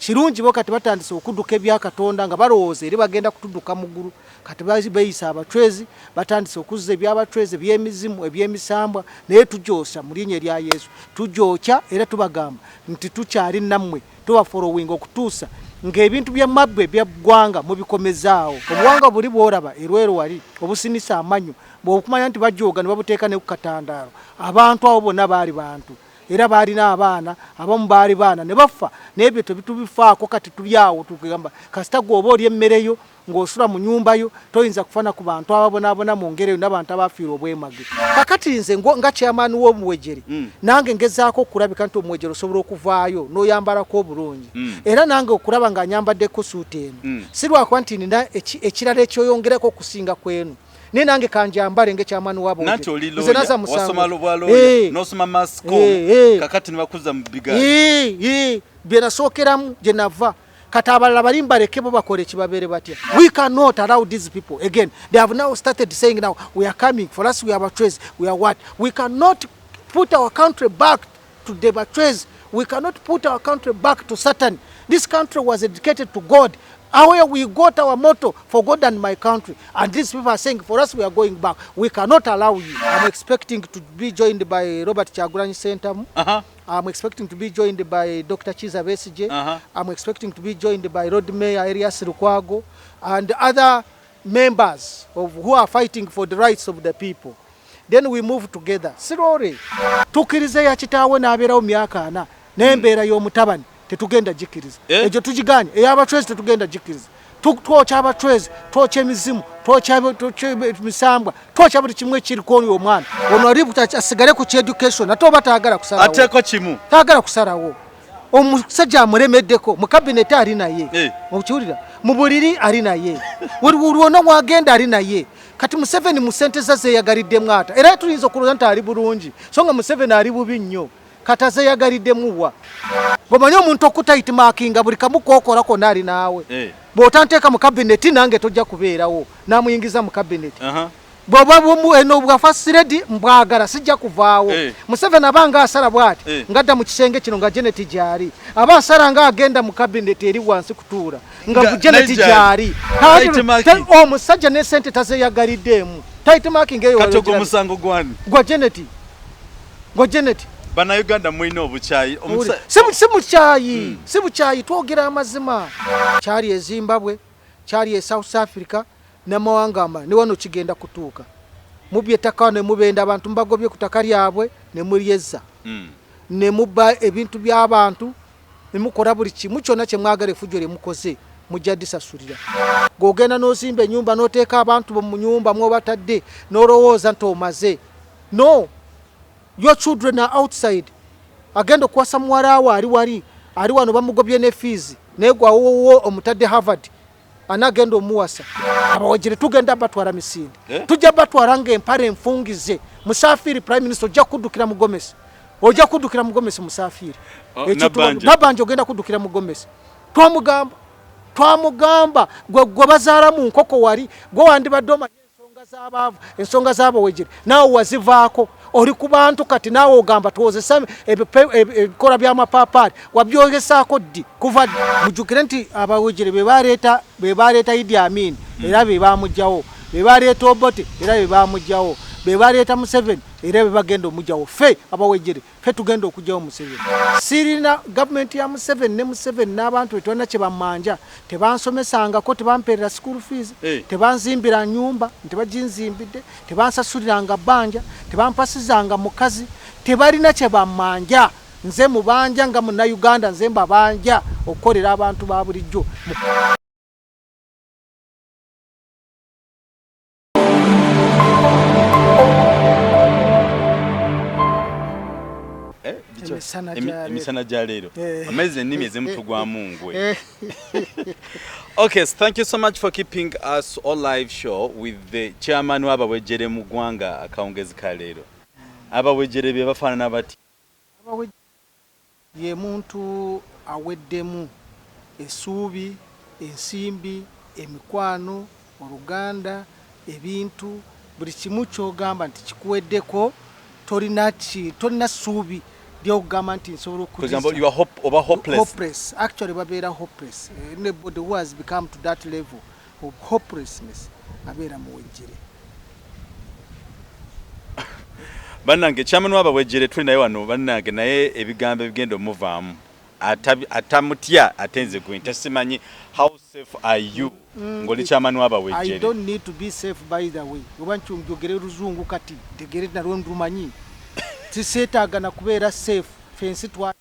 Kirungi bo kati batandise okudduka ebya Katonda nga balowooza eri bagenda kutudduka mu ggulu. Kati beeyisa abacwezi, batandise okuzza eby'abacwezi, eby'emizimu, eby'emisambwa, naye tujoosa mu linnya erya Yesu. Tujookya era tubagamba nti tukyali nammwe, tubafolowinga okutuusa ng'ebintu bya mabbu ebya ggwanga mubikomezaawo. Obuwangwa buli bw'olaba e Lweru wali obusinisa amanyo, bw'okumanya nti bajooga ne babuteeka ne ku katandaalo, abantu abo bonna baali bantu. Era baalina abaana, abamu baali baana ne bafa, n'ebyo tetubifaako kati tuli awo tugamba kasita gwe oba olya emmere yo ng'osula mu nyumba yo toyinza kufa na ku bantu ababonaabona mu ngeri eyo n'abantu abaafiirwa obwemage. Kakati nze nga chairman w'omuwejere nange ngezaako okulabika nti omuwejere osobola okuvaayo n'oyambalako obulungi era nange okulaba nga nyambaddeko suuti eno si lwakuba nti nina ekirala ekyoyongerako okusinga ku eno. Naye nange kanjambale nge chairman wabo. Nanti oli lawyer, wasoma lwa lawyer, nosoma mass com, kakati nibakuza mu bigari. Bye nasookeramu gye nava. Kati abalala bali mbaleke bo bakole kibabere batya. We cannot allow these people again. They have now started saying now we are coming for us, we are Bachwezi, we are what? We cannot put our country back to the Bachwezi. We cannot put our country back to Satan. This country was dedicated to God. Where we got our motto for God and my country. And these people are saying for us we are going back. We cannot allow you. I'm expecting to be joined by Robert Kyagulanyi Ssentamu. I'm expecting to be joined by Dr. Kizza Besigye. I'm expecting to be joined by Lord Mayor Erias Lukwago and other members of who are fighting for the rights of the people. Then we move together. Slowly. Tukkirize ya kitaawe n'abeerawo myaka ana n'embeera y'omutabani tetugenda gikkiriza. Egyo tugiganye. Ey'abacwezi tetugenda gikkiriza. Twokya abacwezi, twokya emizimu, twokya emisambwa, twokya buli kimu ekiriko oyo omwana. Ono ali asigale ku education ate oba tayagala kusalawo. Ateeko kimu. Tayagala kusalawo. Omusajja amulemeddeko mu cabinet ali naye. Okiwulira? Mu buliri ali naye. Buli lwonna wagenda ali naye. Kati Museveni mu ssente ze zeeyagaliddemu ata? Era tuyinza okulowooza nti ali bulungi, so nga Museveni ali bubi nnyo. Kati azeyagaliddemu wa? Ng'omanyi omuntu okutayitimakinga buli kamu k'okola konna ali naawe. Bw'otanteeka mu kabineti nange tojja kubeerawo. N'amuyingiza mu kabineti. Bw'oba eno bwa first lady mbwagala sijja kuvaawo. Museveni aba nga asala bw'ati ng'adda mu kisenge kino nga Janet gy'ali. Aba asala ng'agenda mu kabineti eri wansi kutuula nga Janet gy'ali. Omusajja ne ssente tazeeyagaliddeemu. Tight marking eyo. Kati ogwo musango gwani? Gwa Janet. Gwa Janet. Bannayuganda mulina obukyayi. Si bukyayi, si bukyayi, twogera amazima. Kyali e Zimbabwe, kyali e South Africa n'amawanga amalala, ne wano kigenda kutuuka. Mubbye ettaka wano ne mubenda abantu, mubagobye ku ttaka lyabwe ne mulyezza. Ne mubba ebintu by'abantu, ne mukola buli kimu kyonna kye mwagala, effujjo lye mukoze mujja disasulira. Gw'ogenda n'ozimba ennyumba n'oteeka abantu bo mu nnyumba mw'obatadde n'olowooza nti omaze. No, your children are outside. Agenda okuwasa muwala we ali wali, ali wano bamugobye ne fees, naye gwe awowo omutadde Harvard, anagenda omuwasa. Abawejere tugenda batwala misinde. Tujja batwala ng'empale enfungize. Musaafiri Prime Minister ojja kuddukira mu Gomesi. Ojja kuddukira mu Gomesi Musaafiri. Nabbanja ogenda kuddukira mu Gomesi. Twamugamba, twamugamba gwe gwe bazaala mu nkoko wali, gwe wandibadde omanyi ensonga z'abaavu, ensonga z'abawejere, naawe wazivaako. Oli ku bantu kati naawe ogamba twozesa ebikola by'amapaapaali, wabyogesaako ddi? Kuva ddi? Mujjukire nti abawejere be baleeta Idi Amin era be baamuggyawo, be baleeta Obote era be baamuggyawo, be baleeta Museveni era be bagenda omuggyawo. Ffe abawejere ffe tugenda okuggyawo Museveni. Sirina gavumenti ya Museveni ne Museveni n'abantu be tolina kye bammanja, tebansomesangako, tebampeerera school fees, tebanzimbira nnyumba, tebaginzimbidde, tebansasuliranga bbanja, tebampasizanga mukazi, tebalina kye bammanja. Nze mubanja nga Munnayuganda, nze mbabanja okukolera abantu ba bulijjo. Emisana gya leero amazzi ennimi ezimu tugwamu ngwe. Okay, so thank you so much for keeping us all live show with the chairman w'abawejere mu ggwanga akawungezi ka leero. Abawejere be bafaanana bati. Ye muntu aweddemu essuubi, ensimbi, emikwano, oluganda, ebintu, buli kimu ky'ogamba nti kikuweddeko, tolina ssuubi Lyokugamba nti nsobola For example, you are hope, oba hopeless. Hopeless. Actually babeera hopeless. Anybody who has become to that level of hopelessness abeera muwejjere. Bannange, chairman w'abawejjere tuli naye wano, bannange, naye ebigambo ebigenda omuvaamu atamutya ate nze gwe ntasimanyi. How safe are you ng'oli chairman I w'abawejjere? don't need to be safe, by the way. Oba njogere luzungu kati ntegere nalwo ndumanyi. Tiseetaaga na kubeera safe. Fensi twa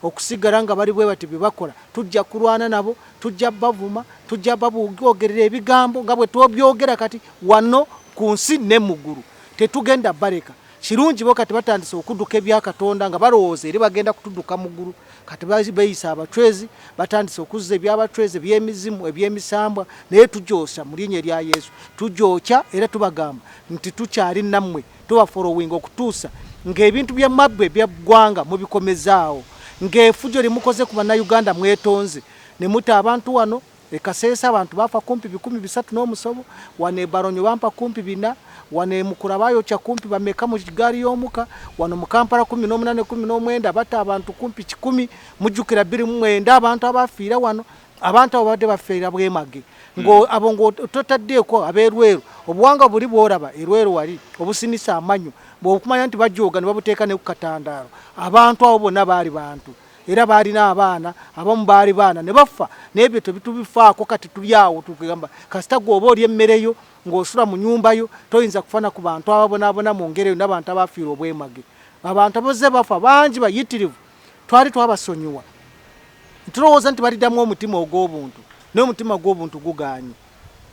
okusigala nga bali bwe bati bye bakola, tujja kulwana nabo, tujja bavuma, tujja babwogerera ebigambo nga bwe twobyogera kati wano ku nsi ne mu ggulu. Tetugenda baleka. Kirungi bo kati batandise okudduka ebyakatonda nga balowooza eri bagenda kutudduka mu ggulu. Kati beeyisa abacwezi, batandise okuzza ebyabacwezi, ebyemizimu, ebyemisambwa, naye tujoosa mu linnya erya Yesu. Tujookya era tubagamba nti tukyali nammwe, tubafollowinga okutuusa ng'ebintu byamabbwe ebyaggwanga mubikomezaawo, ng'efujjo lyemukoze ku Bannayuganda mwetonze ne mutta abantu wano e Kasese. Abantu bafa kumpi 300 n'omusobo. Wano e Baronyo bampa kumpi 400, wano e Mukura bayokya kumpi bameka mu gaali y'omuka, wano mu Kampala 18 19 batta abantu kumpi 100. Mujjukira 29 abantu abafiira wano. Abantu abo babadde bafiira bwemage ngo abo ngo totaddeeko ab'erweru. Obuwanga buli bw'olaba erweru wali obusinisa amanyo, bw'okumanya nti bajooga ne babuteeka ne ku katandaalo. Abantu abo bonna baali bantu era baalina abaana, abamu baali baana ne bafa. N'ebyo tebitubifaako. Kati tuli awo tugamba kasita gwe oba oli emmere yo ng'osula mu nyumba yo, toyinza kufaana ku bantu ababonaabona mu ngeri eyo n'abantu abafiira obwemage. Abantu abazze bafa bangi bayitirivu, twali twabasonyiwa, tulowooza nti baliddamu omutima ogw'obuntu, naye omutima gw'obuntu guganye.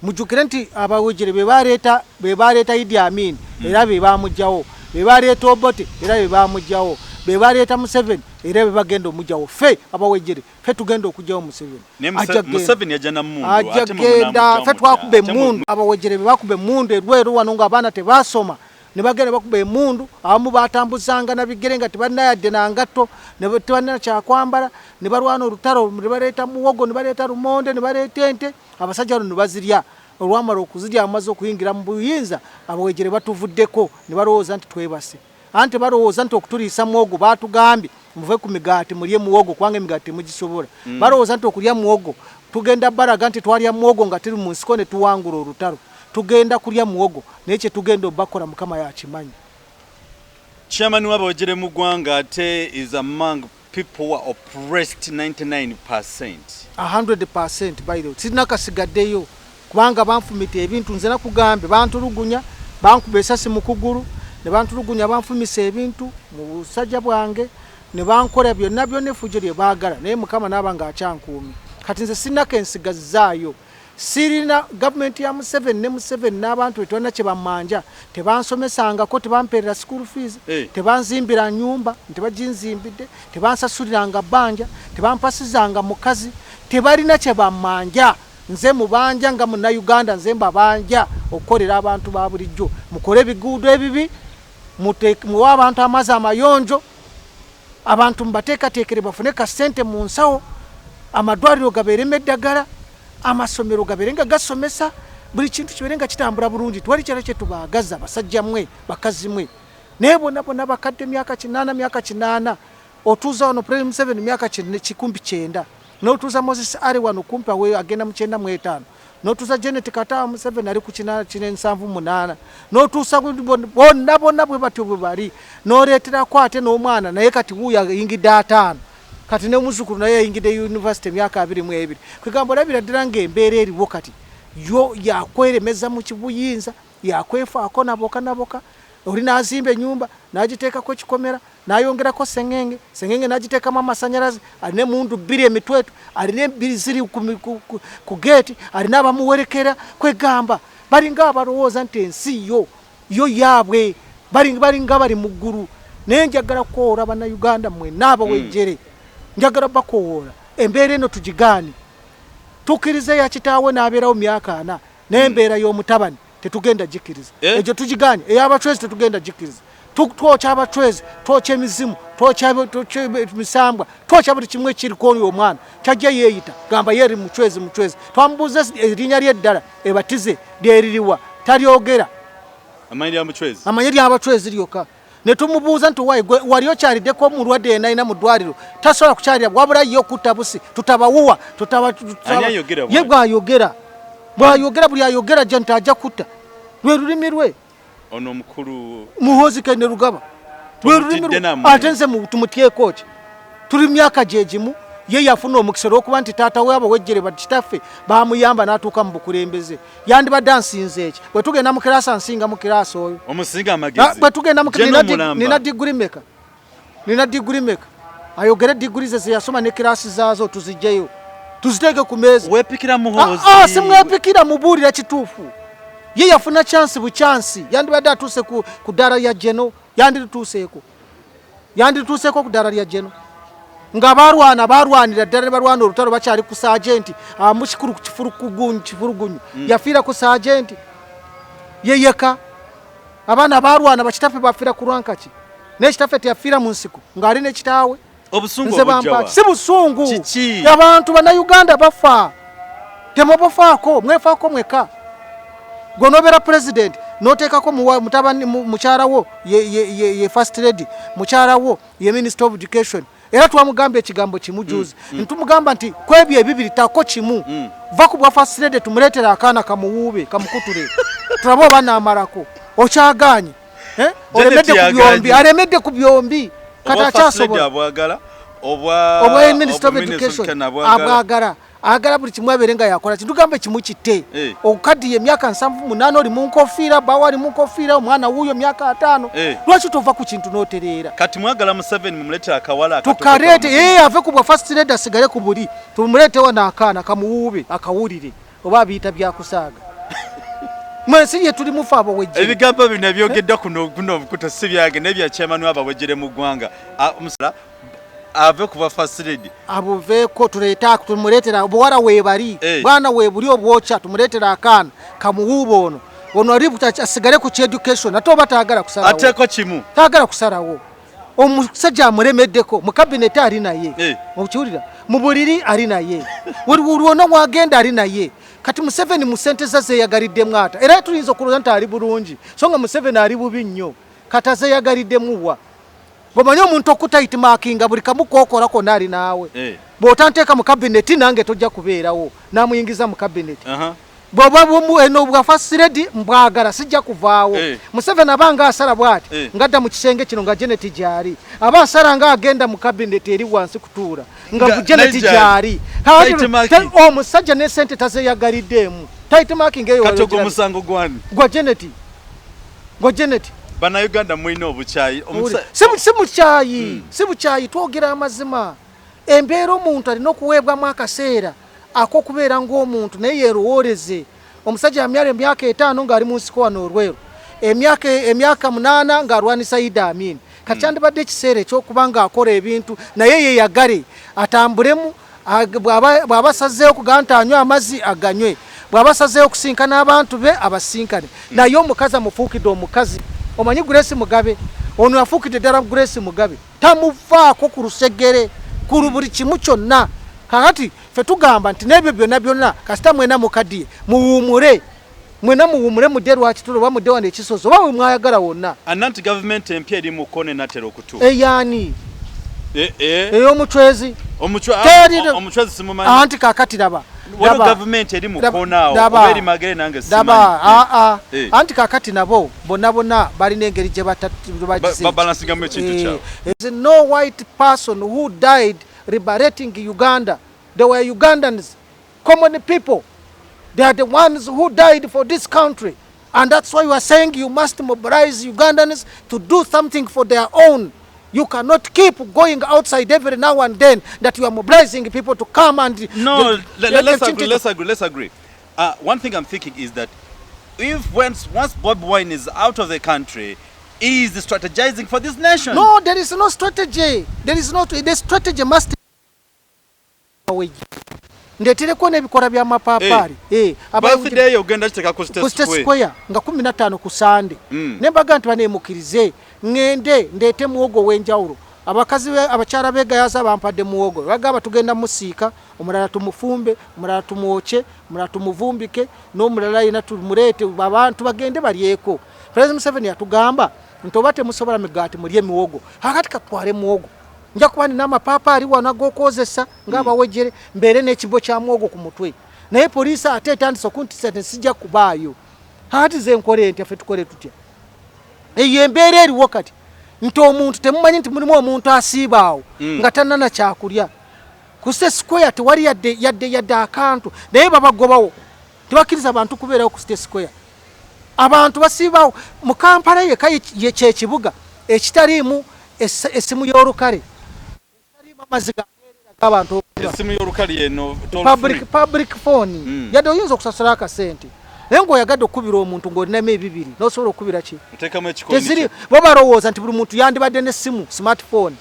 Mujjukire nti abawejere be baleeta Idi Amin era be bamugjawo, be baleeta Obote era be bamugjawo, be baleeta Museveni era be bagenda omugjawo. Ffe abawejere ffe tugenda okugjawo Museveni. Naye Ajja genda. Museveni yajja na mmundu, Ajja ate mwe genda. munaamugjawo Ffe mutya? twakuba Ate emmundu. Abawejere be bakuba emmundu erweru wano ng'abaana tebasoma, ne bagenda bakuba emmundu. Abamu batambuzanga na bigere nga tebalina yadde na ngatto, tebalina kyakwambala, ne balwana olutalo, ne baleeta muwogo, ne baleeta lumonde, ne baleeta ente. Abasajja bano ne bazirya. Olwamala okuzirya, bamaze okuyingira mu buyinza, abawejere batuvuddeko ne balowooza nti twebase. Anti balowooza nti okutuliisa muwogo, batugambye muve ku migaati mulye muwogo kubanga emigaati temugisobola. Balowooza nti okulya muwogo tugenda balaga nti twalya muwogo nga tuli mu nsiko ne tuwangula olutalo. Tugenda kulya muwogo, naye kyetugenda obakola Mukama yakimanyi. Chairman w'abawejere mu ggwanga ate is among people who are oppressed 99%. 100%, by the way. Sirina kasigaddeyo kubanga banfumita ebintu. Nze nakugambye, bantulugunya, bankuba esasi mu kugulu ne bantulugunya, banfumisa ebintu mu busajja bwange ne bankola byonna byonna effujjo lye baagala, naye Mukama naaba ng'akyankuumye. Kati nze sirina kensigazaayo, sirina gavumenti ya Museveni ne Museveni n'abantu be tolina kye bammanja. Tebansomesangako, tebampeerera school fees, tebanzimbira nyumba, tebaginzimbidde, tebansasuliranga bbanja, tebampasizanga mukazi, tebalina kye bammanja. Nze mubanja nga Munnayuganda, nze mbabanja okukolera abantu ba bulijjo. Mukole ebiguudo ebibi, muwe abantu amazzi amayonjo, abantu mubateekateekere bafune kasente mu nsawo, amadwaliro gabeeremu eddagala, amasomero gabeere nga gasomesa, buli kintu kibeere nga kitambula bulungi. Twali kyala kyetubaagaza, basajja mmwe, bakazi mmwe. Naye bonna bonna bakadde, myaka 80, myaka 80. Otuuza wano President Museveni myaka 90, n'otuuza Moses Ali wano kumpi awe agenda mu 95, n'otuuza Janet Katawa Museveni ali ku 78, n'otuusa bonna bonna bwe batyo bwe bali, n'oleeterako ate n'omwana naye kati wuuyo ayingidde 50, kati ne muzzukulu naye yayingidde university emyaka 22. Kwegamba olabira ddala ng'embeera eriwo kati yo yakweremeza mu kibuyinza, yakwefaako naboka naboka. Oli n'azimba ennyumba n'agiteekako ekikomera, n'ayongerako sengenge, sengenge n'agiteekamu amasanyalaze, alina emundu bbiri emitwetu, alina ebbiri ziri ku geeti, alina abamuwerekera. Kwegamba balinga abalowooza nti ensi yo yo yaabwe, balinga bali mu ggulu. Naye njagala kukowoola Bannayuganda mwenna abawejjere, njagala bakowoola embeera eno tugigaane. Tukkirize ya kitaawe n'abeerawo myaka 40, n'embeera y'omutabani tetugenda gikkiriza. Egyo tugiganye. Ey'abacwezi tetugenda gikkiriza. Twokya abacwezi, twokya emizimu, twokya emisambwa, twokya buli kimu ekiriko. Oyo omwana kyajja yeeyita gamba ye eri mucwezi, mucwezi. Twamubuuza erinnya lye eddala ebatize lyeririwa, talyogera. Amanyi lya mucwezi. Amanyi lyabacwezi lyokka. Ne tumubuuza nti wayi gwe wali okyaliddeko omulwadde yenna alina mu ddwaliro tasobola kukyalira wabula ye okutta busi tutabawuwa tutaba Ani ayogera ye bw'atyo? bw'ayogera bw'ayogera buli ayogera ajja nti ajja kutta lwe lulimi lwe. Ono omukulu Muhoozi Kainerugaba lwe lulimi Tumutidde lwe. nammwe. Ate nze tumutyeko ki? Tuli myaka gye gimu, ye yafuna omukisa olw'okuba nti taata we abawejjere bakitaffe baamuyamba n'atuuka mu bukulembeze. Yandibadde ansinze eki? Bwe tugenda mu kiraasi ansinga mu kiraasi oyo. Omusinga amagezi. Bwe tugenda mu General Mulamba. nina diguri meka? Nina diguri meka? Ayogere diguri ze ze yasoma ne kiraasi zaazo tuzigyeyo. Tuziteeke ku meeza. Weepikira Muhoozi. Simwepikira, mubuulira kituufu. Ye yafuna chance bu chance. Yandibadde atuuse ku ddaala lya Geno, yandituuseeko. Yandituuseeko ku ddaala lya Geno. Nga balwana, balwanira ddala ne balwana olutalo bakyali ku sergeant, mukikulu ku kifurukugunyu, kifurugunyu. Yafiira ku sergeant. Ye yeka. Abaana balwana bakitaffe bafiira ku lwankaki. Naye kitaffe teyafiira mu nsiko ng'ali ne kitaawe. Obusungu Nze obujja wa? bampa. Si busungu. Kiki? Abantu bannayuganda bafa. Temubufaako, mwefaako mwekka. Gwe n'obeera president n'oteekako mutabani, mukyala wo ye first lady, mukyala wo ye minister of education. Era twamugamba ekigambo kimu juzi. Ntumugamba nti kwebyo ebibiri tako kimu. Va ku bwa first lady tumuleetere akaana kamuwuube, kamukutule. Tulabe oba n'amalako. Okyagaanye. Janet Olemedde ku yagaanye. byombi, alemedde ku byombi. Kati Obwa first lady akyasobola. abwagala, obwa Obwa minister of obwa minister education of education abwagala. abwagala. Ayagala buli kimu abeere nga yakola kintu gambe kimu kitte. Okaddiye emyaka 78 oli mu nkofiira, bbawo ali mu nkofiira, omwana wuuyo myaka 50. Lwaki tova ku kintu n'otereera? Kati mwagala Museveni mumuleete akawala akatokoto Tukareete, kamugumu. ave ku bwa first lady asigale ku buli. Tumuleete wano akaana kamuwuube, akawulire. Oba abiyita bya kusaaga. Mwensi ye tuli mufa abawejjere. Ebigambo bino ebyogeddwa kuno obukuta si byange n'ebya chairman w'abawejjere mu ggwanga. Omusala ave ku bwa first lady. Abuveeko, tumuleetera obuwala weebali. Bwana weebuli obwokya, tumuleetera akaana kamuwuube ono. Ono ali asigale ku education, ate oba taagala kusalawo. Ateeko kimu. Taagala kusalawo. Omusajja amulemeddeko, mu cabinet ali naye. Okiwulira? Mu buliri ali naye. Buli lwonna w'agenda ali naye. Kati Museveni mu ssente ze zeeyagaliddemu ata. Era tuyinza okulowooza nti ali bulungi, so nga Museveni ali bubi nnyo. Kati azeeyagaliddemu wa? Bw'omanyi omuntu okutayiti maakinga buli kamu k'okola konna ali naawe. Bw'otanteeka mu cabinet nange tojja kubeerawo. N'amuyingiza mu cabinet. Bw'oba eno bwa first lady mbwagala sijja kuvaawo. Museveni aba nga asala bw'ati, ng'adda mu kisenge kino nga Janet gy'ali. Aba asala ng'agenda mu cabinet eri wansi kutuula, nga Nga Janet Niger. gy'ali. Tight Kati marking. omusajja ne ssente tazeeyagaliddemu. Tight marking eyo Kati wali ogwo ogirabye. musango gwani? Gwa Janet. Gwa Janet. Bannayuganda mulina obukyayi. Si bukyayi. Si bukyayi, twogera amazima. Embeera omuntu alina okuweebwamu akaseera ak'okubeera ng'omuntu naye yeerowooleze. Omusajja yamyala emyaka 5 ng'ali mu nsiko wano Olweru. Emyaka 8 ng'alwanisa Idi Amin. Kati kyandibadde ekiseera eky'okuba ng'akola ebintu naye yeeyagale atambulemu, bw'aba asazeewo okugamba nti anywe amazzi aganywe, bw'aba asazeewo okusinkana abantu be abasinkane. Naye omukazi amufuukidde omukazi. Omanyi Grace Mugabe? Ono afuukidde ddala Grace Mugabe. Tamuvaako ku lusegere, ku buli kimu kyonna. Kaakati ffe tugamba nti n'ebyo byonna byonna kasita mwena mukaddiye muwummule. Mwena muwummule mudde Rwakitula oba mudde wano ekisozi oba we mwayagala wonna. Ananti gavumenti empya eri mu kkoona enaatera okutuuka. Eyaani? Ey'omucwezi. Omucwezi simumanyi. Anti kaakati laba. Waliwo gavumenti eri mu kkoona awo, oba eri Magere nange simanyi. Laba, Anti kaakati nabo bonna bonna balina engeri gye bagize. Babalansingamu ekintu kyabwe. There's no white person who died liberating Uganda. They were Ugandans, common people. They are the ones who died for this country. And that's why you are saying you must mobilize Ugandans to do something for their own. You cannot keep going outside every now and then that you are mobilizing people to come and... No, let's agree, let's agree, let's agree. One thing I'm thinking is that once Bobi Wine is out of the country, he is strategizing for this nation. No, there is no strategy. There is no... The strategy must... Ndeetereko n'ebikola by'amapaapaali. Birthday ogenda kiteeka ku State Ku State Square. Square nga 15 ku Sande. Ne mbaga nti baneemukirize, ŋŋende ndeete muwogo ow'enjawulo. Abakazi be, abakyala b'e Gayaza bampadde muwogo. Bagamba tugenda musiika, omulala tumufumbe, omulala tumwokye, omulala tumuvumbike, n'omulala yenna tumuleete abantu bagende balyeko. President Museveni yatugamba Nti oba temusobola migaati, mulye emiwogo. Akati katwale muwogo, nja kuba nina amapaapaali wano ag'okwozesa ng'abawejere, mbeere n'ekibbo kya muwogo ku mutwe. Naye poliisi ate etandise okuntisa nti sijja kubaayo. Ati ze nkole ntya? Ffe tukole tutya? Eyo embeera eriwo kati, nti omuntu temumanyi nti mulimu omuntu asiiba awo nga tannana kyakulya. Ku State Square tewali yadde yadde yadde akantu, naye babagobawo, tebakkiriza bantu kubeerawo ku State Square. Abantu basiibawo mu Kampala yeka ye kyekibuga ekitaliimu essimu y'olukale, ekitaliimu amazzi gabwerere g'abantu okunywa. Essimu y'olukale eno toll free. Public phone. Yadde oyinza okusasula akasente, naye ng'oyagadde okukubira omuntu ng'olinamu ebibiri, n'osobola okukubira ki? Oteekamu ekikooni. Teziri. Kye bo balowooza nti buli muntu yandibadde n'essimu smartphone.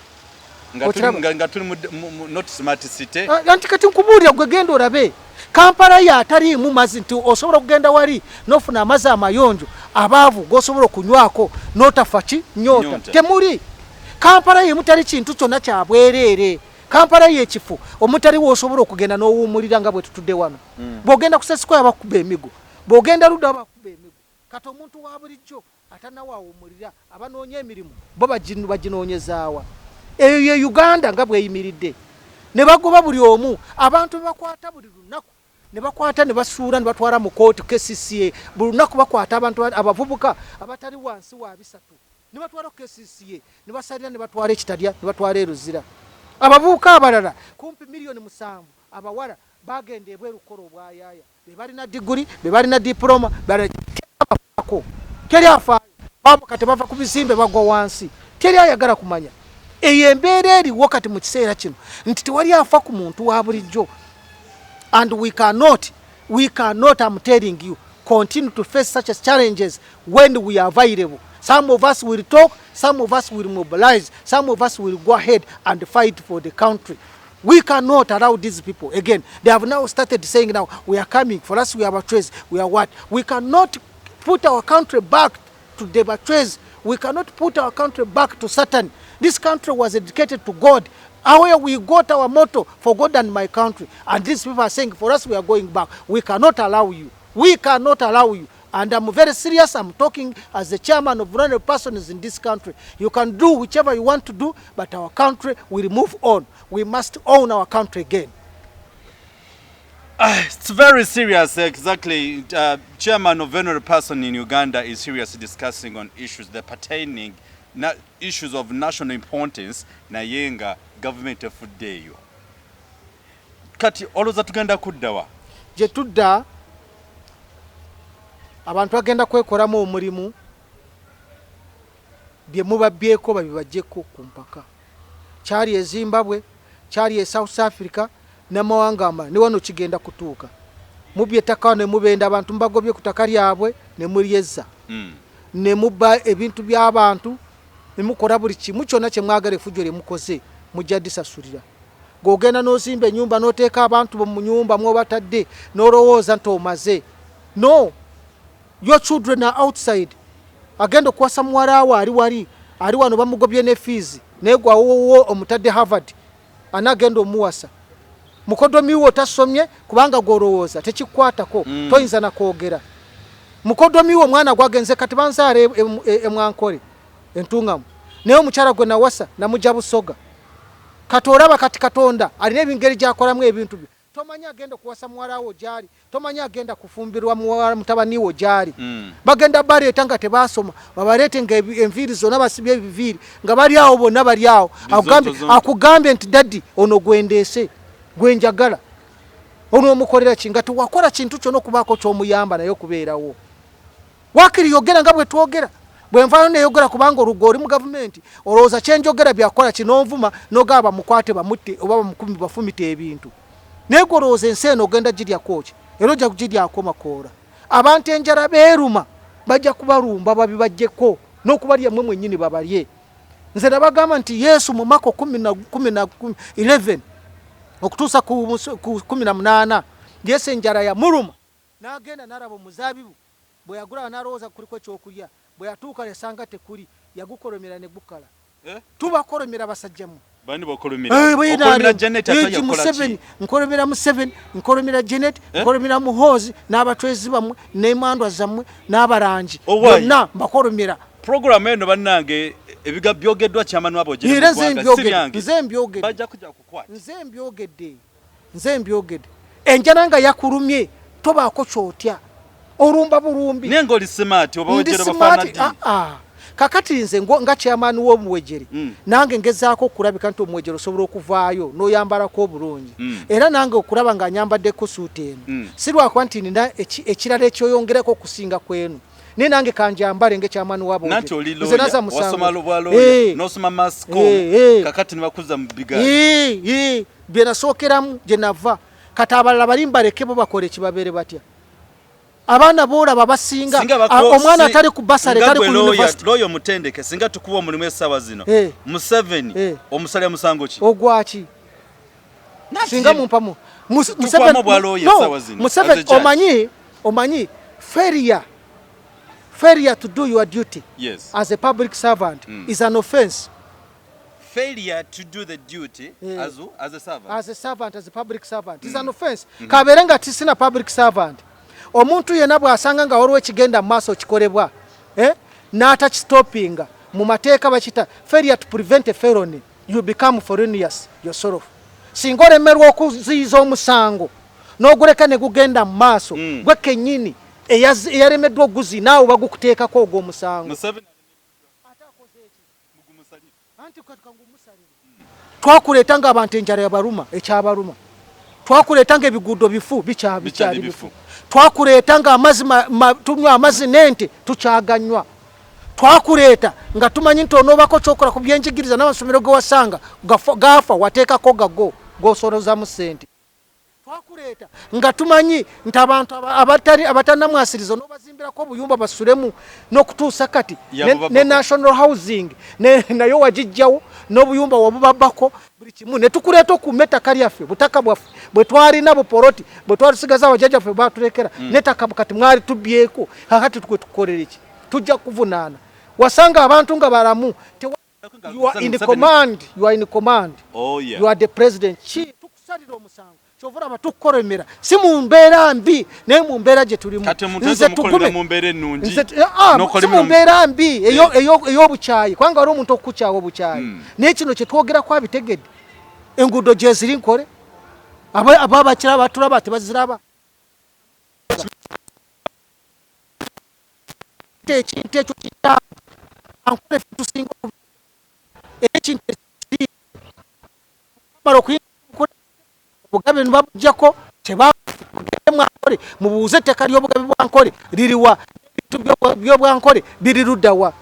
Nga tuli Okiraba? nga tuli mu not smart city. Ah, anti kati nkubuulira, gwe genda olabe Kampala yo ataliimu mazzi, nti osobola okugenda wali n'ofuna amazzi amayonjo abaavu g'osobola okunywako n'otafa ki? Nyota. Nyonta. Temuli. Kampala ye mutali kintu kyonna kya bwereere. Kampala ye ekifo omutali w'osobola okugenda n'owummulira nga bwe tutudde wano. Bw'ogenda ku State Square bakuba emigo, bw'ogenda ludda bakuba emigo. Kati omuntu wa bulijjo atanawawummulira, abanoonya emirimu bo baginoonyezaawa? Eyo ye Uganda nga bweyimiridde, ne bagoba buli omu. Abantu bebakwata buli lunaku, ne bakwata ne basuula ne batwala mu kooti KCCA. Buli lunaku bakwata abantu abavubuka abatali wansi wa 300 ne batwala ku KCCA, ne basalira ne batwala ekitalya ne batwala eruzira. Abavubuka abalala kumpi 7 million abawala bagenda ebweru kukola obwayaaya. Be balina diguli, be balina diploma, abafaako teri afaayo. Babo kati bava ku bizimbe bagwa wansi, teri ayagala kumanya. Eyo embeera eriwo kati mu kiseera kino, nti tewali afa ku muntu wa bulijjo. And we cannot, I'm telling you, continue to face such as challenges when we are available. Some of us will talk, some of us will mobilize, some of us will go ahead and fight for the country. We cannot allow these people again. They have now started saying, now we are coming for us, we are Bachwezi, we are what? We cannot put our country back to the Bachwezi. We cannot put our country back to Satan. This country was dedicated to God, where we got our motto, "For God and my country." And these people are saying, for us, we are going back. We cannot allow you. We cannot allow you. And I'm very serious. I'm talking as the chairman of vulnerable persons in this country. You can do whichever you want to do, but our country will move on. We must own our country again. It's very serious, exactly. Chairman of vulnerable person in Uganda is seriously discussing on issues that pertaining na issues of national importance, naye nga government efuddeeyo. Kati olowooza tugenda kuddawa? Gye tudda, abantu bagenda kwekolamu omulimu. Bye mubabyeko babibajjeko ku mpaka. Kyali e Zimbabwe, kyali e South Africa n'amawanga amalala, ne wano kigenda kutuuka. Mubye ettaka ne mubenda abantu, mubagobye ku ttaka lyabwe ne mulyezza, ne mubba ebintu by'abantu, ne mukola buli kimu kyonna kye mwagala. Effujjo lye mukoze mujja disasulira. G'ogenda n'ozimba ennyumba n'oteeka abantu bo mu nyumba mw'obatadde, n'olowooza nti omaze. No, your children are outside. Agenda okuwasa muwala we ali wali, ali wano bamugobye ne fees, naye gwawowo omutadde Harvard, anaagenda omuwasa mukodomiwo tasomye, kubanga gwolowooza tekikwatako. Toyinza nakwogera mukodomiwo omwana gwagenze. Kati banzaala emwankole entungamu, naye omukyala gwe nawasa namugya Busoga. Kati olaba kati Katonda alina ebingeri gyakolamu ebintu bye. Tomanyi agenda okuwasa muwalawo gyali, tomanyi agenda kufumbirwa mutabaniwo gyali. Bagenda baleeta nga tebasoma, babaleete nga enviiri zonna basibye ebiviiri, nga bali awo bonna bali awo. Akugambye nti, "Daddy, ono gwendeese, gwenjagala." Ono omukolera ki nga tewakola kintu kyonna okubaako kyomuyamba naye okubeerawo? Wakiri yogera nga bwe twogera. Bwe nvaayo neyogera, kubanga olugo oli mu gavumenti, olowooza kyenjogera byakukola kinonvuma, nogaba bamukwate bamutte oba bamukumi bafumite ebintu. Naye gwe olowooza ensi eno ogenda giryako ki? Era ojja kugiryako makoola. Abantu enjala beeruma, bajja kubalumba babibajjeko n'okubalya mmwe mwennyini babalye. Nze nabagamba nti Yesu mu Mako 11 okutuusa ku 18, Yesu enjala yamuluma n'agenda n'alaba omuzaabibu. Bwe yagulaba n'alowooza kuliko ekyokulya. Bwe yatuuka yasanga tekuli, yagukolomera ne gukala. Eh? Tubakolomera basajjamu. Bani bokolomera? Okolomera Janet ate yakola Museveni. Ki? Nkolomera Museveni, nkolomera Janet, Eh? nkolomera Muhoozi n'abatwezi bammwe n'emandwa zammwe n'abalangi. Oh, why? Byonna mbakolomera. Program eno bannange ebiga byogeddwa chairman w'abawejjere Era mu nze ggwanga si mbyogedde, byange. nze mbyogedde. Bajja kujja kukwata. Nze mbyogedde, nze mbyogedde. Enjala nga yakulumye tobaako kyotya, olumba bulumbi. Naye ng'oli smart, Ndi obawejjere smart, bafaanana ddi? ah, ah. Kakati nze nga chairman w'omuwejjere, nange ngezaako okulabika nti omuwejjere osobola okuvaayo n'oyambalako obulungi. Era nange okulaba nga nyambaddeko suuti eno. Si lwakuba nti nina ekirala ekyoyongerako okusinga ku eno. Naye nange kanjambale nga chairman w'abawejjere. Nanti oli Nze lawyer, naza musango. wasoma bwa lawyer, n'osoma mass com, kakati ne bakuza mu bigaali. Bye nasookeramu gye nava. Kati abalala bali mbaleke bo bakole ekibabeere batya. Abaana boolaba basinga, Singa bako- omwana si- atali ku bursary, nga tali gwe ku lawyer, university. Lawyer omutendeke, singa tukuwa omulimu essaawa zino. Museveni, omusalira musango ki? Ogwaki? Nanti Singa ye- mumpa mu- Tukwamu Museveni, obwa lawyer no, essaawa zino, Museveni, as a judge. omanyi, failure to do your duty as a public servant is an offense. Failure to do the duty as a servant. As a servant, as a public servant is an offense. Kabeere nga tisina public servant. Omuntu yenna bw'asanga nga waliwo ekigenda mu maaso kikolebwa, n'atakistopinga, mu mateeka bakita failure to prevent a felony, you become felonious yourself. Singa olemerwa okuziyiza omusango n'oguleka ne gugenda mu maaso, gwe kennyini eyalemeddwa oguzi naawe bagukuteekako ogw'omusango. Museveni Ate akoze eki? Anti kati ngumusalire. Twakuleeta ng'abantu enjala yabaluma, ekyabaluma. Twakuleeta ng'ebiguudo bifu, Bikyali bikyali bifu. bifu. Twakuleeta ng'amazzi tunywa amazzi n'ente tukyaganywa. Twakuleeta nga tumanyi nti onoobako ky'okola ku byenjigiriza n'amasomero ge wasanga gaafa wateekako gago g'osolozaamu ssente. Twakuleeta nga tumanyi nti abantu abatannamwasiriza n'obazimbirako obuyumba basulemu n'okutuusa kati Yabubabako. ne National Housing, nayo wagijjawo n'obuyumba wabubabako buli kimu, ne tukuleeta okuuma ettaka lyaffe, butaka bwaffe bwe twalina bupoloti bwe twalisigaza abajjajjaffe baatulekera, n'ettaka kati mwali tubbyeko, kakati twe tukolere ki? Tujja kuvunaana. Wasanga abantu nga balamu, you are in command, you are in command. Oh, yeah. You are the president. Ki tukusalira omusango. Kyova olaba tukukolomera si mu mbeera mbi naye mu mbeera gye tulimu. Kati omuntu Nze ayinza omukolera tugume. mu mbeera ennungi, Nze n'okola si mu emirimu- mbeera mbi, ey'obukyayi, kubanga waliwo omuntu okukukyawa obukyayi. Naye kino kye twogerako abitegedde. Enguudo gye ziri nkole. Aba abakiraba batulaba tebaziraba. Ekintu ekyo kikyamu. Ankole ffe tusinga era ekintu ekiri mala okuyingira obugabe ne babuggyako, tebagende mwankole, mubuuze ettaka ly'obugabe bwa Nkole liriwa, ebintu by'obwankole biri ludda wa.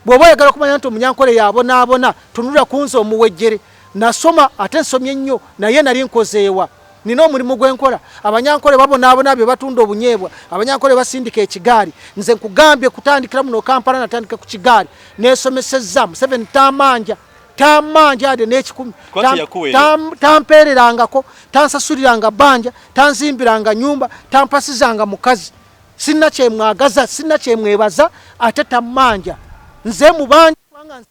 Bw'oba oyagala okumanya nti omunyankole yabonaabona, tunula ku nze omuwejjere. Nasoma ate nsomye nnyo, naye nali nkozeewa. Nina omulimu gwe nkola. Abanyankole babonaabona bye batunda obunyeebwa, abanyankole basindika ekigaali. Nze nkugambye kutandikira muno Kampala, natandika ku kigaali. Neesomesezza, Museveni tamanja, tamanja ade n'ekikumi. Kwati yakuweerera? Tampeererangako, tansasuliranga bbanja, tanzimbiranga nnyumba, tampasizanga mukazi. Sirina kye mwagaza, sirina kye mwebaza, ate tammanja. Nze mubanja kubanga nze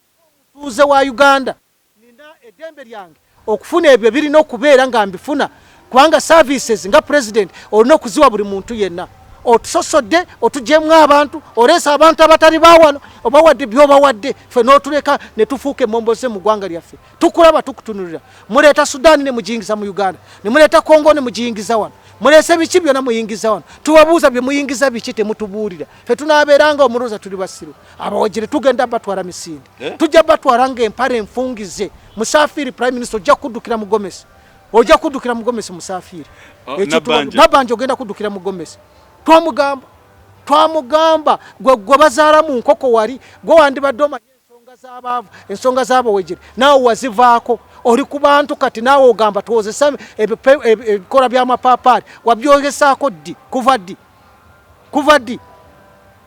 omutuuze wa Uganda. Nina eddembe lyange okufuna ebyo birina okubeera nga mbifuna, kubanga services nga president olina okuziwa buli muntu yenna. Otusosodde, otugyemu abantu, oleese abantu abatali ba wano, obawadde by'obawadde, ffe n'otuleka ne tufuuka emmomboze mu ggwanga lyaffe. Tukulaba, tukutunulira. Muleeta Sudan ne mugiyingiza mu Uganda, ne muleeta Congo ne mugiyingiza wano, muleese biki byonna muyingiza wano. Tubabuuza bye muyingiza biki, temutubuulira. Ffe tunaabeeranga omulowooza tuli basiru. Abawagire tugenda batwala misinde. Tujja batwala ng'empale enfungize. Musaafiri Prime Minister ojja kuddukira mu Gomesi. Ojja kuddukira mu Gomesi Musaafiri. Oh, Ekyo Nabbanja. Nabbanja ogenda kuddukira mu Gomesi. Twamugamba gwe bazaala mu nkoko wali, gwe wandibadde omanyi ensonga z'abaavu, ensonga z'abawejere, naawe wazivaako. Oli ku bantu kati naawe ogamba tuwozesa ebikola by'amapaapaali, wabyogesaako ddi? Kuva ddi? Kuva ddi?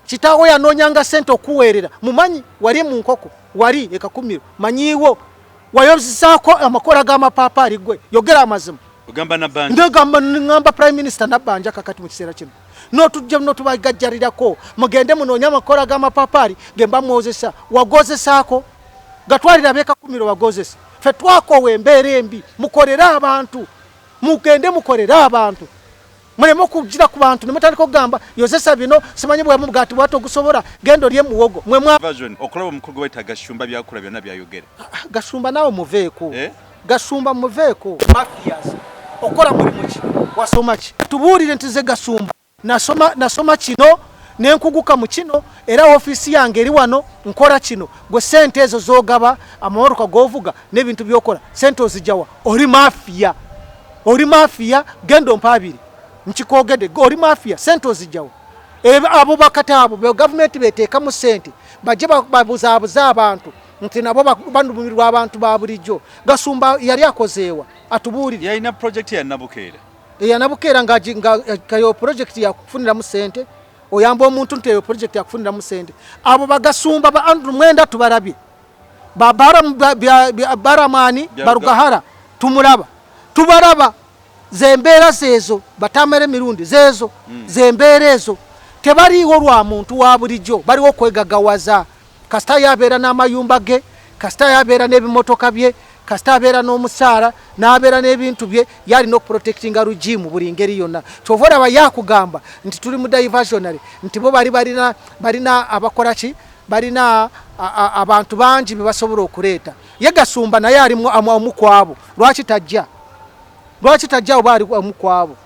Kitaawo yanoonyanga ssente okuweerera. Mumanyi wali mu nkoko, wali e Kakumiro, manyiiwo. Wayozesaako amakola g'amapaapaali gwe, yogera amazima. Ogamba Nabbanja? Ndegamba, ngamba Prime Minister Nabbanja kakati mu kiseera kino. N'otujja n'otubagajjalirako, mugende munoonye amakola g'amapaapaali ge mba mwozesa. Wagozesaako? Gatwalira ab'e Kakumiro bagozese. Ffe twakoowa embeera embi, mukolere abantu. Mugende mukolere abantu. Muleme okugira ku bantu ne mutandika okugamba yozesa bino, simanyi bwamu bwati bwati ogusobola, genda olye muwogo. Mwe mwa Version okulaba omukulu gwe bayita Gashumba byakola byonna byayogera. Gashumba naawe muveeko. Eh? Gashumba muveeko. Mafias, okola mulimu ki? Wasoma ki? Tubuulire nti ze Gashumba nasoma kino ne nkuguka mu kino, era ofiisi yange eri wano, nkola kino. Gwe ssente ezo z'ogaba, amamotoka g'ovuga n'ebintu by'okola, ssente ozigyawa? Oli mafia, oli mafia. Genda ompa abiri, nkikwogedde, oli mafia. Ssente ozigyawa? Abo bakati abo be gavumenti beteekamu ssente bajje babuzaabuze abantu nti nabo banumirwa abantu ba bulijjo. Gasumba yali akozeewa? Atubuulire. Yalina project ya Nabukeera. Eya Nabukeera nga yo project yakufuniramu ssente. Oyamba omuntu nti eyo project yakufuniramu ssente. Abo bagasumba ba Andrew Mwenda tubalabye, ba Baramani Barugahara tumulaba, tubalaba. Zembeera zeezo, batamera emirundi zeezo, zembeera ezo. Tebaliiwo lwa muntu wa bulijjo, baliwo kwegagawaza. Kasita yabeera n'amayumba ge, kasita yabeera n'ebimotoka bye, kasita abeera n'omusaala n'abeera n'ebintu bye, yalina okuprotectinga regime buli ngeri yonna. Kyova olaba yakugamba nti tuli mu diversionary, nti bo bali balina abakola ki, balina abantu bangi be basobola okuleeta. Ye Gasumba naye ali omu ku abo. Lwaki tajja? Lwaki tajja oba ali omu ku abo?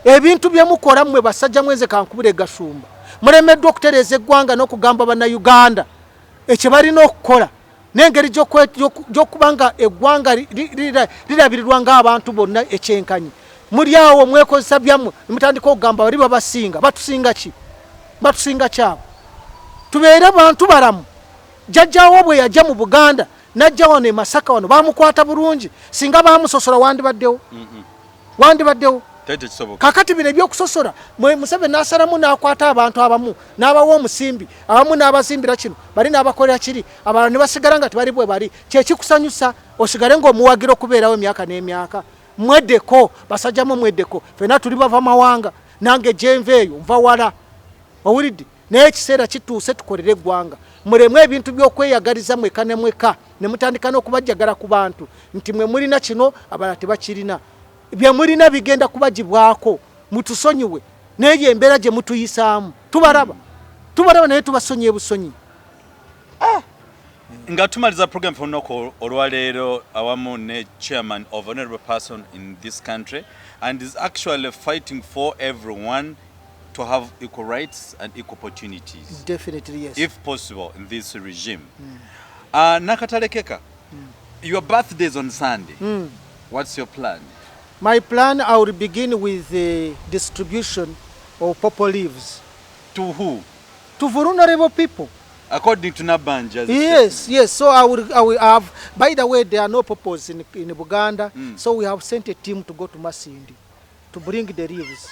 Ebintu bye mukola mmwe basajja mwenze kankubire Gasumba, mulemeddwa okutereeza eggwanga n'okugamba bannayuganda ekye balina okukola n'engeri gy'okuba nga eggwanga lirabirirwa ng'abantu bonna ekyenkanyi. Muli awo mwekozesa byammwe ne mutandika okugamba bali babasinga. Batusinga ki? Batusinga kyabo? Tubeere bantu balamu. Jjajjaawo bwe yajja mu Buganda n'ajja wano e Masaka wano bamukwata bulungi. Singa bamusosola wandibaddewo? Wandibaddewo? Kakati bino ebyokusosola, Museveni n'asalamu n'akwata abantu abamu n'abawa omusimbi, abamu n'abazimbira kino, bali n'abakolera kiri, abalala ne basigala nga tebali bwe bali. Kyekikusanyusa osigale ng'omuwagira okubeerawo emyaka n'emyaka? Mweddeko basajja mwe, mweddeko. Ffenna tuli bava mawanga, nange gyenva eyo nva wala, owulidde? Naye ekiseera kituuse tukolere eggwanga. Mulemu ebintu by'okweyagaliza mweka ne mweka ne mutandika n'okubajjagala ku bantu nti mwe mulina kino abalala tebakirina. Bye mulina bigenda kubagibwako, mutusonyiwe. Naye embeera gye mutuyisaamu tubalaba, tubalaba, naye tubasonyiye busonyi. Nga tumaliza program olunaku olwaleero awamu ne chairman of honorable person in this country and is actually fighting for everyone to have equal rights and equal opportunities. Definitely, yes. If possible in this regime. Nakatalekeka, your birthday is on Sunday. What's your plan? My plan, I will begin with the distribution of purple leaves. To who? To vulnerable people. According to Nabanja. Yes. So I will have, by the way, there are no purples in Buganda. So we have sent a team to go to Masindi to bring the leaves.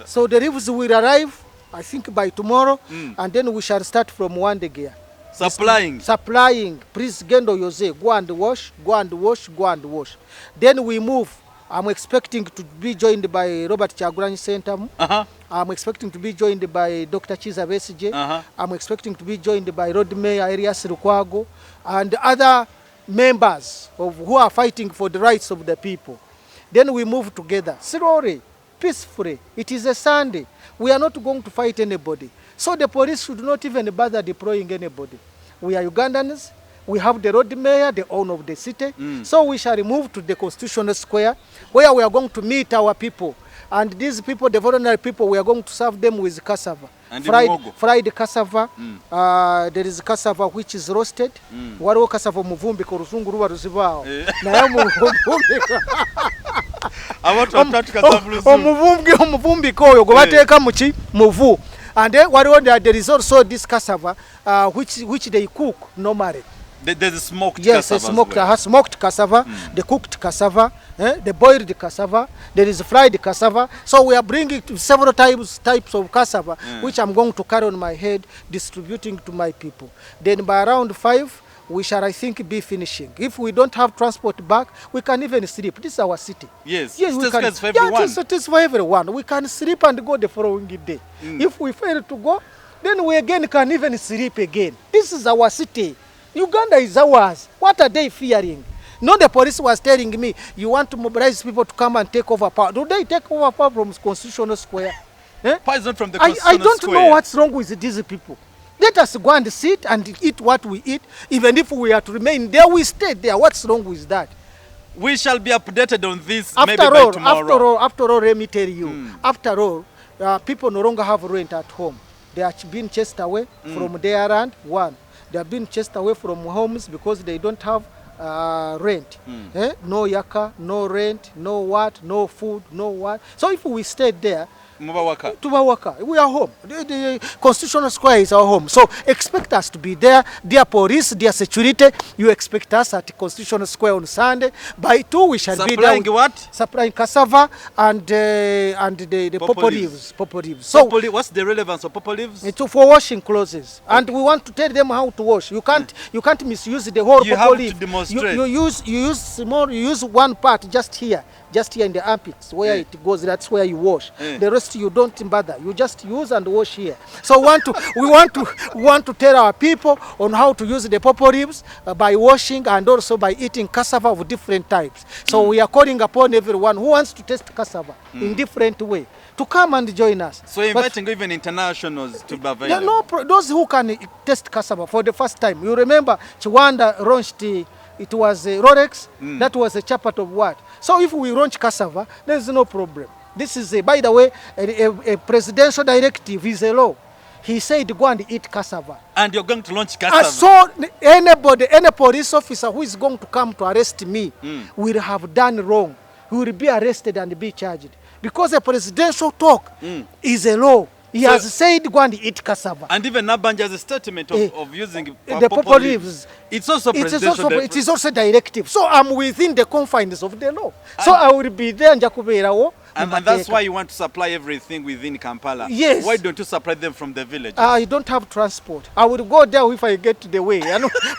So the leaves will arrive, I think, by tomorrow, and then we shall start from Wandegeya. Supplying. Supplying. Please, genda oyoze, go and wash, go and wash, go and wash. Then we move. I'm expecting to be joined by Robert Kyagulanyi Ssentamu. I'm expecting to be joined by Dr. Kizza Besigye. I'm expecting to be joined by Lord Mayor Erias Lukwago and other members of who are fighting for the rights of the people. Then we move together slowly, peacefully. It is a Sunday. We are not going to fight anybody. So the police should not even bother deploying anybody. We are Ugandans. We have the Lord Mayor, the owner of the city. So we shall move to the Constitutional Square where we are going to meet our people. And these people, the voluntary people, we are going to serve them with cassava. And fried, muwogo. Fried cassava. There is cassava which is roasted. Waliwo cassava omuvumbike, oluzungu luba luzibaawo. Naye omuvumbike. Abantu batatu cassava. Omuvumbike oyo gwe bateeka mu ki? Muvu. And then waliwo there is also this cassava which they cook normally. There's a smoked Yes, cassava a as smoked, well. Smoked cassava, the cooked cassava, the boiled cassava, there is fried cassava. So we are bringing several types of cassava, which I'm going to carry on my head, distributing to my people. Then by around 5, we shall, I think, be finishing. If we don't have transport back, we can even sleep. This is our city. Yes, We this can. is for Yeah, everyone. it is for everyone. We can sleep and go the following day. If we fail to go, then we again can even sleep again. This is our city. Uganda is ours. What are they fearing? No, the police was telling me, you want to mobilize people to come and take over power. Do they take over power from Constitutional Square? Eh? Power is not from the I Constitutional don't Square. know what's wrong with these people. Let us go and sit and eat what we eat. Even if we are to remain there, we stay there. What's wrong with that? We shall be updated on this After maybe by all, tomorrow. After all, let me tell you, after all, people no longer have rent at home. They are being chased away from their land, one. They are being chased away from homes because they don't have rent. Eh? No yaka, no rent, no what, no food, no what. So if we stay there, Muba waka. Tuba waka. We are home. The Constitutional Square is our home. So expect us to be there. Dear police, dear security, you expect us at Constitutional Square on Sunday. By 2, we shall be there. Supplying what? Supplying cassava and the Pawpaw pawpaw leaves. leaves. Pawpaw leaves. So Pawpaw what's the relevance of pawpaw leaves? It's for washing clothes. And we want to tell them how to wash. You can't misuse the whole You pawpaw have to leaf. demonstrate. You use one part just here. Just here in the armpits where it goes, that's where you wash. The rest you don't bother. You just use and wash here. So we want to tell our people on how to use the pawpaw leaves by washing and also by eating cassava of different types. So we are calling upon everyone who wants to taste cassava in different way to come and join us. So you're inviting even internationals to be available. Yeah, no, those who can taste cassava for the first time. You remember Chiwanda launched the, it was a Rolex, that was a chapati of what? So if we launch cassava, there is no problem. This is, by the way, a presidential directive is a law. He said, go and eat cassava. And you're going to launch cassava. So anybody, any police officer who is going to come to arrest me will have done wrong. He will be arrested and be charged. Because a presidential talk is a law. He has said, go and eat cassava. And even Nabanja's statement of using the pawpaw leaves. It's also presidential. It is also directive. So I'm within the confines of the law. So I will be there. And that's why you want to supply everything within Kampala. Yes. Why don't you supply them from the village? I don't have transport. I will go there if I get to the way.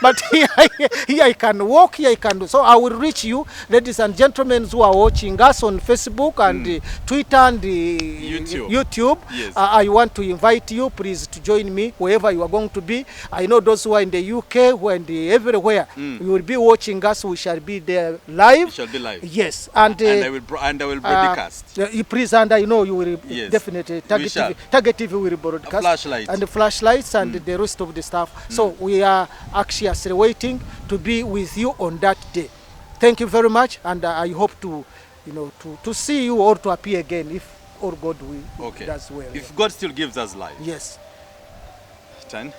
But here I can walk, here I can do. So I will reach you, ladies and gentlemen who are watching us on Facebook and Twitter and YouTube. Yes. I want to invite you, please, to join me wherever you are going to be. I know those who are in the UK, who are in the everywhere, you will be watching us. We shall be there live. We shall be live. Yes. And I will broadcast. Please, and I know you will definitely Target TV will broadcast. Flashlight. And the flashlights and the rest of the stuff. So we are anxiously waiting to be with you on that day. Thank you very much, and I hope to, to see you or to appear again if all God will does well. If God still gives us life. Yes. 10.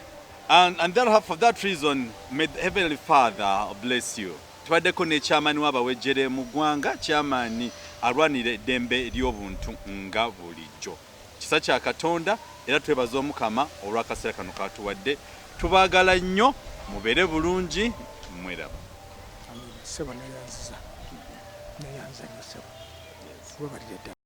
And therefore, for that reason, may the Heavenly Father bless you. Twaddeko ne chairman w'abawejjere mu ggwanga, chairman alwanira eddembe ly'obuntu nga bulijjo. Kisa kya Katonda, era twebaza Omukama olw'akaseera kano katuwadde. Tubaagala nnyo, mubeere bulungi, mweraba. Amina. Ssebo neyanziza. Neyanza nnyo ssebo. Webalire ddala.